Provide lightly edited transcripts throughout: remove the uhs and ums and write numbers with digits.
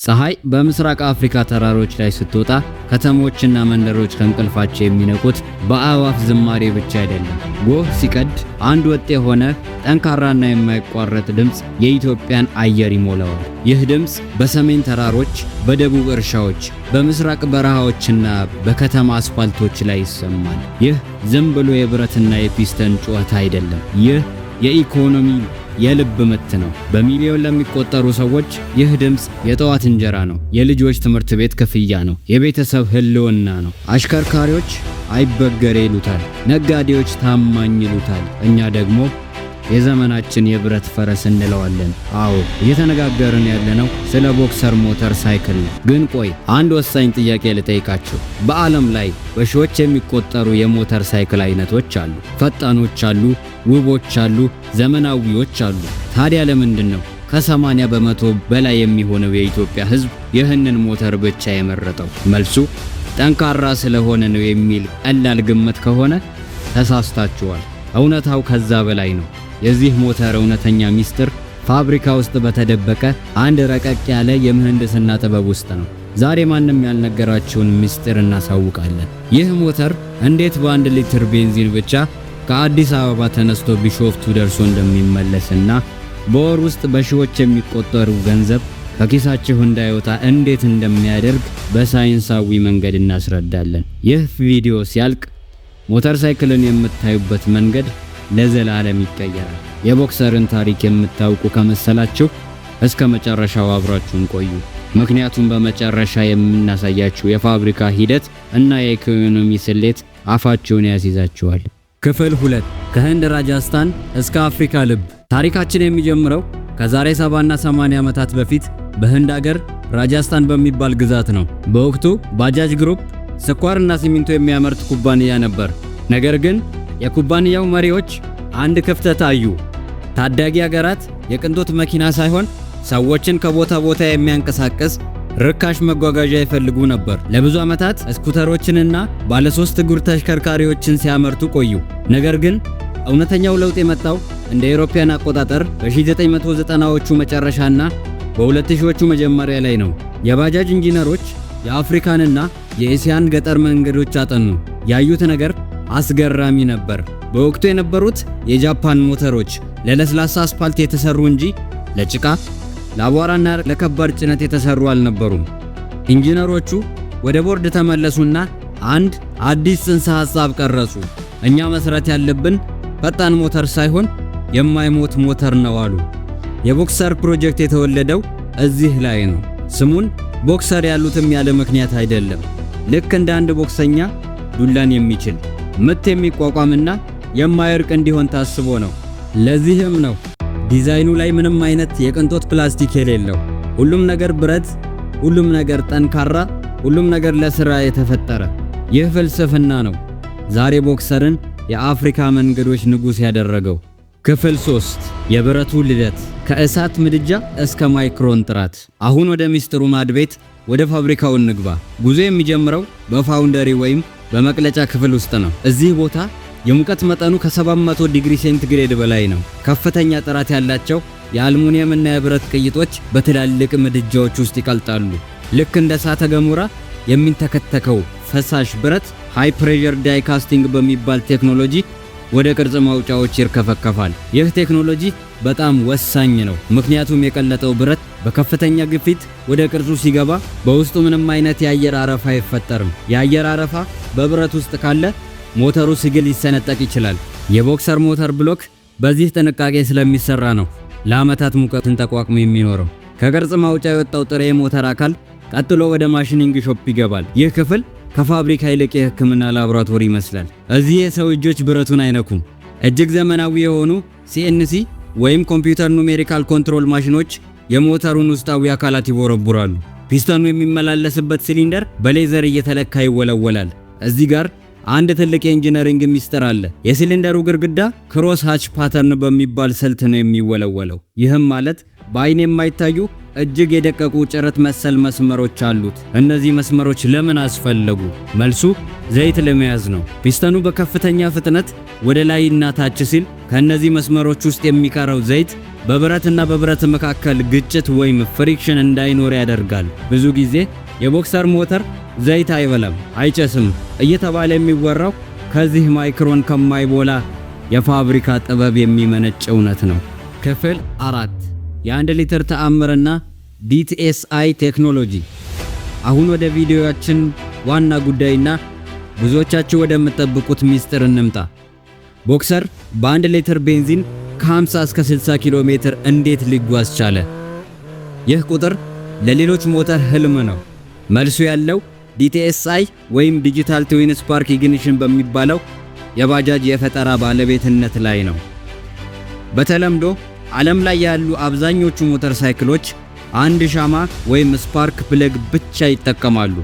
ፀሐይ በምስራቅ አፍሪካ ተራሮች ላይ ስትወጣ ከተሞችና መንደሮች ከእንቅልፋቸው የሚነቁት በአዕዋፍ ዝማሬ ብቻ አይደለም። ጎህ ሲቀድ አንድ ወጥ የሆነ ጠንካራና የማይቋረጥ ድምፅ የኢትዮጵያን አየር ይሞላዋል። ይህ ድምፅ በሰሜን ተራሮች፣ በደቡብ እርሻዎች፣ በምስራቅ በረሃዎችና በከተማ አስፋልቶች ላይ ይሰማል። ይህ ዝም ብሎ የብረትና የፒስተን ጩኸት አይደለም። ይህ የኢኮኖሚ የልብ ምት ነው። በሚሊዮን ለሚቆጠሩ ሰዎች ይህ ድምፅ የጠዋት እንጀራ ነው፣ የልጆች ትምህርት ቤት ክፍያ ነው፣ የቤተሰብ ህልውና ነው። አሽከርካሪዎች አይበገሬ ይሉታል፣ ነጋዴዎች ታማኝ ይሉታል። እኛ ደግሞ የዘመናችን የብረት ፈረስ እንለዋለን። አዎ፣ እየተነጋገርን ያለነው ስለ ቦክሰር ሞተር ሳይክል ነው። ግን ቆይ፣ አንድ ወሳኝ ጥያቄ ልጠይቃችሁ። በዓለም ላይ በሺዎች የሚቆጠሩ የሞተር ሳይክል አይነቶች አሉ። ፈጣኖች አሉ፣ ውቦች አሉ፣ ዘመናዊዎች አሉ። ታዲያ ለምንድን ነው ከ80% በላይ የሚሆነው የኢትዮጵያ ሕዝብ ይህንን ሞተር ብቻ የመረጠው? መልሱ ጠንካራ ስለሆነ ነው የሚል ቀላል ግምት ከሆነ ተሳስታችኋል። እውነታው ከዛ በላይ ነው። የዚህ ሞተር እውነተኛ ሚስጥር ፋብሪካ ውስጥ በተደበቀ አንድ ረቀቅ ያለ የምህንድስና ጥበብ ውስጥ ነው። ዛሬ ማንም ያልነገራችሁን ሚስጥር እናሳውቃለን። ይህ ሞተር እንዴት በ1 ሊትር ቤንዚን ብቻ ከአዲስ አበባ ተነስቶ ቢሾፍቱ ደርሶ እንደሚመለስና በወር ውስጥ በሺዎች የሚቆጠሩ ገንዘብ ከኪሳችሁ እንዳይወጣ እንዴት እንደሚያደርግ በሳይንሳዊ መንገድ እናስረዳለን። ይህ ቪዲዮ ሲያልቅ ሞተር ሳይክልን የምታዩበት መንገድ ለዘላለም ይቀየራል። የቦክሰርን ታሪክ የምታውቁ ከመሰላችሁ እስከ መጨረሻው አብራችሁን ቆዩ። ምክንያቱም በመጨረሻ የምናሳያችሁ የፋብሪካ ሂደት እና የኢኮኖሚ ስሌት አፋችሁን ያስይዛችኋል። ክፍል 2፣ ከህንድ ራጃስታን እስከ አፍሪካ ልብ። ታሪካችን የሚጀምረው ከዛሬ 70 እና 80 ዓመታት በፊት በህንድ አገር ራጃስታን በሚባል ግዛት ነው። በወቅቱ ባጃጅ ግሩፕ ስኳርና ሲሚንቶ የሚያመርት ኩባንያ ነበር። ነገር ግን የኩባንያው መሪዎች አንድ ክፍተት አዩ። ታዳጊ ሀገራት የቅንጦት መኪና ሳይሆን ሰዎችን ከቦታ ቦታ የሚያንቀሳቅስ ርካሽ መጓጓዣ ይፈልጉ ነበር። ለብዙ ዓመታት ስኩተሮችንና ባለሶስት እግር ተሽከርካሪዎችን ሲያመርቱ ቆዩ። ነገር ግን እውነተኛው ለውጥ የመጣው እንደ አውሮፓውያን አቆጣጠር በ1990ዎቹ መጨረሻና በ2000ዎቹ መጀመሪያ ላይ ነው። የባጃጅ ኢንጂነሮች የአፍሪካንና የኤስያን ገጠር መንገዶች አጠኑ። ያዩት ነገር አስገራሚ ነበር። በወቅቱ የነበሩት የጃፓን ሞተሮች ለለስላሳ አስፋልት የተሰሩ እንጂ ለጭቃ፣ ለአቧራና ለከባድ ጭነት የተሰሩ አልነበሩም። ኢንጂነሮቹ ወደ ቦርድ ተመለሱና አንድ አዲስ ጽንሰ ሐሳብ ቀረጹ። እኛ መስራት ያለብን ፈጣን ሞተር ሳይሆን የማይሞት ሞተር ነው አሉ። የቦክሰር ፕሮጀክት የተወለደው እዚህ ላይ ነው። ስሙን ቦክሰር ያሉትም ያለ ምክንያት አይደለም። ልክ እንደ አንድ ቦክሰኛ ዱላን የሚችል፣ ምት የሚቋቋምና የማይወድቅ እንዲሆን ታስቦ ነው። ለዚህም ነው ዲዛይኑ ላይ ምንም አይነት የቅንጦት ፕላስቲክ የሌለው። ሁሉም ነገር ብረት፣ ሁሉም ነገር ጠንካራ፣ ሁሉም ነገር ለስራ የተፈጠረ። ይህ ፍልስፍና ነው ዛሬ ቦክሰርን የአፍሪካ መንገዶች ንጉሥ ያደረገው። ክፍል 3፣ የብረቱ ልደት፣ ከእሳት ምድጃ እስከ ማይክሮን ጥራት። አሁን ወደ ሚስጥሩ ማድቤት፣ ወደ ፋብሪካው እንግባ። ጉዞ የሚጀምረው በ foundry ወይም በመቅለጫ ክፍል ውስጥ ነው። እዚህ ቦታ የሙቀት መጠኑ ከ700 ዲግሪ ሴንቲግሬድ በላይ ነው። ከፍተኛ ጥራት ያላቸው የአልሙኒየም እና የብረት ቅይጦች በትላልቅ ምድጃዎች ውስጥ ይቀልጣሉ። ልክ እንደ እሳተ ገሞራ የሚንተከተከው ፈሳሽ ብረት high pressure die casting በሚባል ቴክኖሎጂ ወደ ቅርጽ ማውጫዎች ይርከፈከፋል። ይህ ቴክኖሎጂ በጣም ወሳኝ ነው። ምክንያቱም የቀለጠው ብረት በከፍተኛ ግፊት ወደ ቅርጹ ሲገባ በውስጡ ምንም አይነት የአየር አረፋ አይፈጠርም። የአየር አረፋ በብረት ውስጥ ካለ ሞተሩ ሲግል ሊሰነጠቅ ይችላል። የቦክሰር ሞተር ብሎክ በዚህ ጥንቃቄ ስለሚሰራ ነው ለዓመታት ሙቀትን ተቋቁሞ የሚኖረው። ከቅርጽ ማውጫ የወጣው ጥሬ የሞተር አካል ቀጥሎ ወደ machining shop ይገባል። ይህ ክፍል ከፋብሪካ ይልቅ የሕክምና ላቦራቶሪ ይመስላል። እዚህ የሰው እጆች ብረቱን አይነኩም። እጅግ ዘመናዊ የሆኑ CNC ወይም computer numerical control ማሽኖች የሞተሩን ውስጣዊ አካላት ይቦረቡራሉ። ፒስተኑ የሚመላለስበት ሲሊንደር በሌዘር እየተለካ ይወለወላል። እዚህ ጋር አንድ ትልቅ የ engineering ሚስጥር አለ። የሲሊንደሩ ግድግዳ cross hatch pattern በሚባል ስልት ነው የሚወለወለው። ይህም ማለት በአይን የማይታዩ እጅግ የደቀቁ ጭረት መሰል መስመሮች አሉት። እነዚህ መስመሮች ለምን አስፈለጉ? መልሱ ዘይት ለመያዝ ነው። ፒስተኑ በከፍተኛ ፍጥነት ወደ ላይና ታች ሲል ከእነዚህ መስመሮች ውስጥ የሚቀረው ዘይት በብረትና በብረት መካከል ግጭት ወይም friction እንዳይኖር ያደርጋል። ብዙ ጊዜ የቦክሰር ሞተር ዘይት አይበላም፣ አይጨስም እየተባለ የሚወራው ከዚህ ማይክሮን ከማይሞላ የፋብሪካ ጥበብ የሚመነጭ እውነት ነው። ክፍል 4፣ የ1 ሊትር ተአምርና DTSI ቴክኖሎጂ። አሁን ወደ ቪዲዮያችን ዋና ጉዳይና ብዙዎቻችሁ ወደምትጠብቁት ሚስጥር እንምጣ። ቦክሰር በ1 ሊትር ቤንዚን ከ50 እስከ 60 ኪሎ ሜትር እንዴት ሊጓዝ ቻለ? ይህ ቁጥር ለሌሎች ሞተር ህልም ነው። መልሱ ያለው DTSI ወይም Digital Twin Spark Ignition በሚባለው የባጃጅ የፈጠራ ባለቤትነት ላይ ነው። በተለምዶ ዓለም ላይ ያሉ አብዛኞቹ ሞተር ሳይክሎች አንድ ሻማ ወይም spark plug ብቻ ይጠቀማሉ።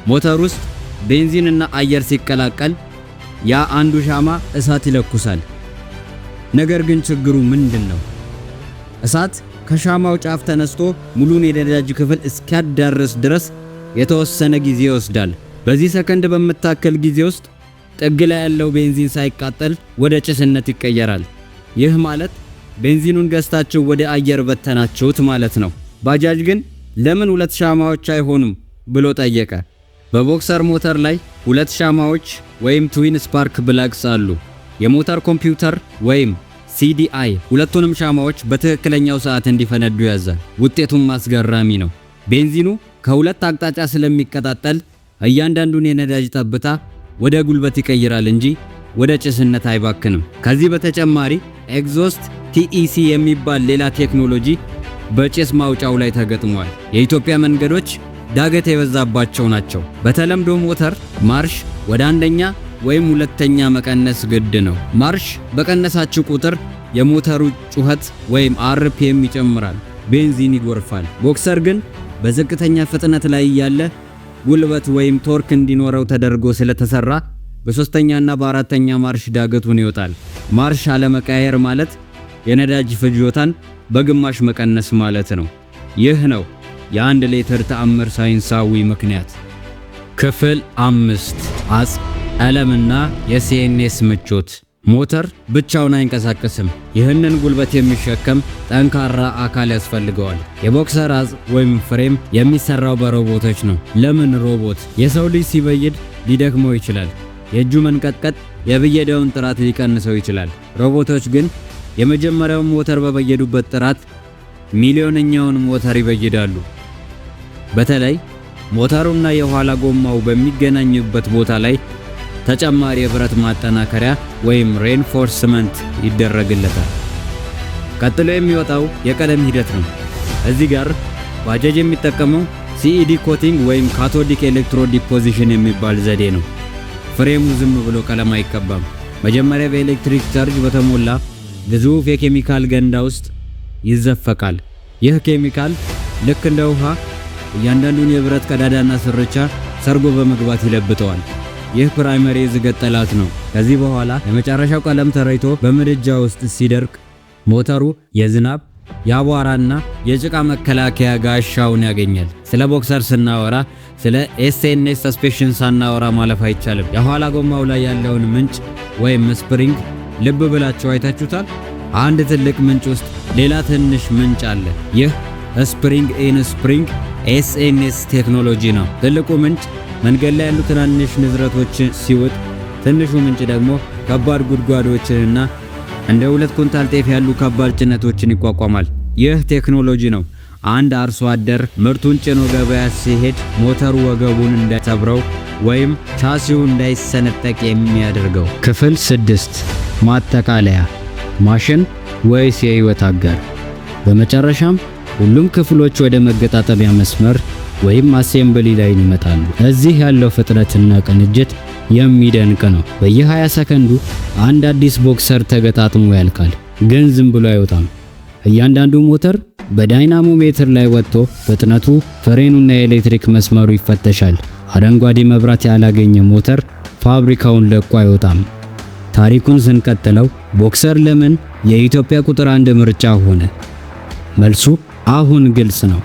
ሞተር ውስጥ ቤንዚንና አየር ሲቀላቀል ያ አንዱ ሻማ እሳት ይለኩሳል። ነገር ግን ችግሩ ምንድን ነው? እሳት ከሻማው ጫፍ ተነስቶ ሙሉን የነዳጅ ክፍል እስኪያዳርስ ድረስ የተወሰነ ጊዜ ይወስዳል። በዚህ ሰከንድ በምታክል ጊዜ ውስጥ ጥግ ላይ ያለው ቤንዚን ሳይቃጠል ወደ ጭስነት ይቀየራል። ይህ ማለት ቤንዚኑን ገዝታችሁ ወደ አየር በተናችሁት ማለት ነው። ባጃጅ ግን ለምን ሁለት ሻማዎች አይሆኑም ብሎ ጠየቀ። በቦክሰር ሞተር ላይ ሁለት ሻማዎች ወይም twin spark plugs አሉ። የሞተር ኮምፒውተር ወይም CDI ሁለቱንም ሻማዎች በትክክለኛው ሰዓት እንዲፈነዱ ያዛል። ውጤቱም አስገራሚ ነው። ቤንዚኑ ከሁለት አቅጣጫ ስለሚቀጣጠል እያንዳንዱን የነዳጅ ጠብታ ወደ ጉልበት ይቀይራል እንጂ ወደ ጭስነት አይባክንም። ከዚህ በተጨማሪ Exhaust TEC የሚባል ሌላ ቴክኖሎጂ በጭስ ማውጫው ላይ ተገጥሟል። የኢትዮጵያ መንገዶች ዳገት የበዛባቸው ናቸው። በተለምዶ ሞተር ማርሽ ወደ አንደኛ ወይም ሁለተኛ መቀነስ ግድ ነው። ማርሽ በቀነሳችሁ ቁጥር የሞተሩ ጩኸት ወይም RPM ይጨምራል፣ ቤንዚን ይጎርፋል። ቦክሰር ግን በዝቅተኛ ፍጥነት ላይ እያለ ጉልበት ወይም torque እንዲኖረው ተደርጎ ስለተሰራ በሶስተኛና በአራተኛ ማርሽ ዳገቱን ይወጣል። ማርሽ አለመቀየር ማለት የነዳጅ ፍጆታን በግማሽ መቀነስ ማለት ነው። ይህ ነው የ1 ሊትር ተአምር ሳይንሳዊ ምክንያት። ክፍል 5፣ አጽም፣ ቀለምና የ CNC ምቾት። ሞተር ብቻውን አይንቀሳቀስም። ይህንን ጉልበት የሚሸከም ጠንካራ አካል ያስፈልገዋል። የቦክሰር አጽም ወይም frame የሚሰራው በሮቦቶች ነው። ለምን ሮቦት? የሰው ልጅ ሲበይድ ሊደክመው ይችላል። የእጁ መንቀጥቀጥ የብየዳውን ጥራት ሊቀንሰው ይችላል። ሮቦቶች ግን የመጀመሪያውን ሞተር በበየዱበት ጥራት ሚሊዮነኛውን ሞተር ይበይዳሉ። በተለይ ሞተሩና የኋላ ጎማው በሚገናኙበት ቦታ ላይ ተጨማሪ የብረት ማጠናከሪያ ወይም reinforcement ይደረግለታል። ቀጥሎ የሚወጣው የቀለም ሂደት ነው። እዚህ ጋር ባጃጅ የሚጠቀመው CED coating ወይም cathodic electro deposition የሚባል ዘዴ ነው። Frame ኡ ዝም ብሎ ቀለም አይቀባም። መጀመሪያ በኤሌክትሪክ ቻርጅ በተሞላ ግዙፍ የኬሚካል ገንዳ ውስጥ ይዘፈቃል። ይህ ኬሚካል ልክ እንደ ውሃ እያንዳንዱን የብረት ቀዳዳና ስርቻ ሰርጎ በመግባት ይለብጠዋል። ይህ primer የዝገት ጠላት ነው። ከዚህ በኋላ የመጨረሻው ቀለም ተረጭቶ በምድጃ ውስጥ ሲደርቅ ሞተሩ የዝናብ፣ የአቧራና የጭቃ መከላከያ ጋሻውን ያገኛል። ስለ ቦክሰር ስናወራ ስለ S&S suspension ሳናወራ ማለፍ አይቻልም። የኋላ ጎማው ላይ ያለውን ምንጭ ወይም spring ልብ ብላችሁ አይታችሁታል? አንድ ትልቅ ምንጭ ውስጥ ሌላ ትንሽ ምንጭ አለ። ይህ spring in spring S&S ቴክኖሎጂ ነው። ትልቁ ምንጭ መንገድ ላይ ያሉ ትናንሽ ንዝረቶችን ሲውጥ፣ ትንሹ ምንጭ ደግሞ ከባድ ጉድጓዶችንና እንደ 2 ኩንታል ጤፍ ያሉ ከባድ ጭነቶችን ይቋቋማል። ይህ ቴክኖሎጂ ነው አንድ አርሶ አደር ምርቱን ጭኖ ገበያ ሲሄድ ሞተሩ ወገቡን እንዳይሰብረው ወይም ቻሲው እንዳይሰነጠቅ የሚያደርገው። ክፍል 6፣ ማጠቃለያ፣ ማሽን ወይስ የህይወት አጋር? በመጨረሻም ሁሉም ክፍሎች ወደ መገጣጠሚያ መስመር ወይም assembly line ይመጣሉ። እዚህ ያለው ፍጥነትና ቅንጅት የሚደንቅ ነው። በየ20 ሰከንዱ አንድ አዲስ ቦክሰር ተገጣጥሞ ያልቃል። ግን ዝም ብሎ አይወጣም። እያንዳንዱ ሞተር በ dynamometer ላይ ወጥቶ ፍጥነቱ፣ ፍሬኑና የኤሌክትሪክ መስመሩ ይፈተሻል። አረንጓዴ መብራት ያላገኘ ሞተር ፋብሪካውን ለቆ አይወጣም። ታሪኩን ስንቀጥለው ቦክሰር ለምን የኢትዮጵያ ቁጥር አንድ ምርጫ ሆነ? መልሱ አሁን ግልጽ ነው።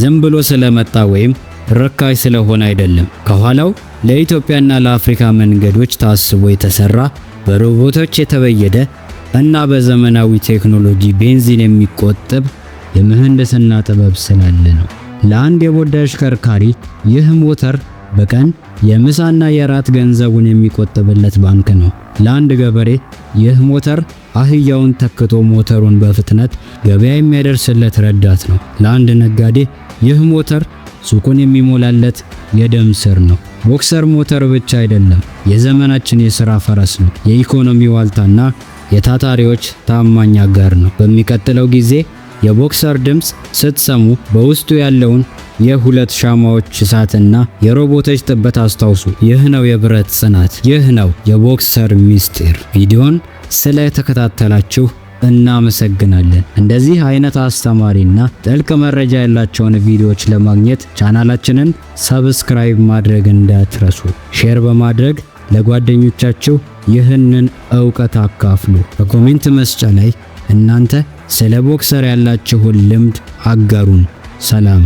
ዝም ብሎ ስለመጣ ወይም ርካሽ ስለሆነ አይደለም። ከኋላው ለኢትዮጵያና ለአፍሪካ መንገዶች ታስቦ የተሰራ፣ በሮቦቶች የተበየደ፣ እና በዘመናዊ ቴክኖሎጂ ቤንዚን የሚቆጥብ የምህንድስና ጥበብ ስላለ ነው። ለአንድ የቦዳ አሽከርካሪ ይህ ሞተር በቀን የምሳና የራት ገንዘቡን የሚቆጥብለት ባንክ ነው። ለአንድ ገበሬ ይህ ሞተር አህያውን ተክቶ ሞተሩን በፍጥነት ገበያ የሚያደርስለት ረዳት ነው። ለአንድ ነጋዴ ይህ ሞተር ሱቁን የሚሞላለት የደም ስር ነው። ቦክሰር ሞተር ብቻ አይደለም፣ የዘመናችን የሥራ ፈረስ ነው። የኢኮኖሚ ዋልታና የታታሪዎች ታማኝ አጋር ነው። በሚቀጥለው ጊዜ የቦክሰር ድምፅ ስትሰሙ በውስጡ ያለውን የሁለት ሻማዎች እሳትና የሮቦቶች ጥበት አስታውሱ። ይህ ነው የብረት ጽናት። ይህ ነው የቦክሰር ሚስጢር። ቪዲዮን ስለተከታተላችሁ እናመሰግናለን። እንደዚህ አይነት አስተማሪና ጥልቅ መረጃ ያላቸውን ቪዲዮዎች ለማግኘት ቻናላችንን subscribe ማድረግ እንዳትረሱ። Share በማድረግ ለጓደኞቻችሁ ይህንን እውቀት አካፍሉ። በ comment መስጫ ላይ እናንተ ስለ ቦክሰር ያላችሁን ልምድ አጋሩን። ሰላም።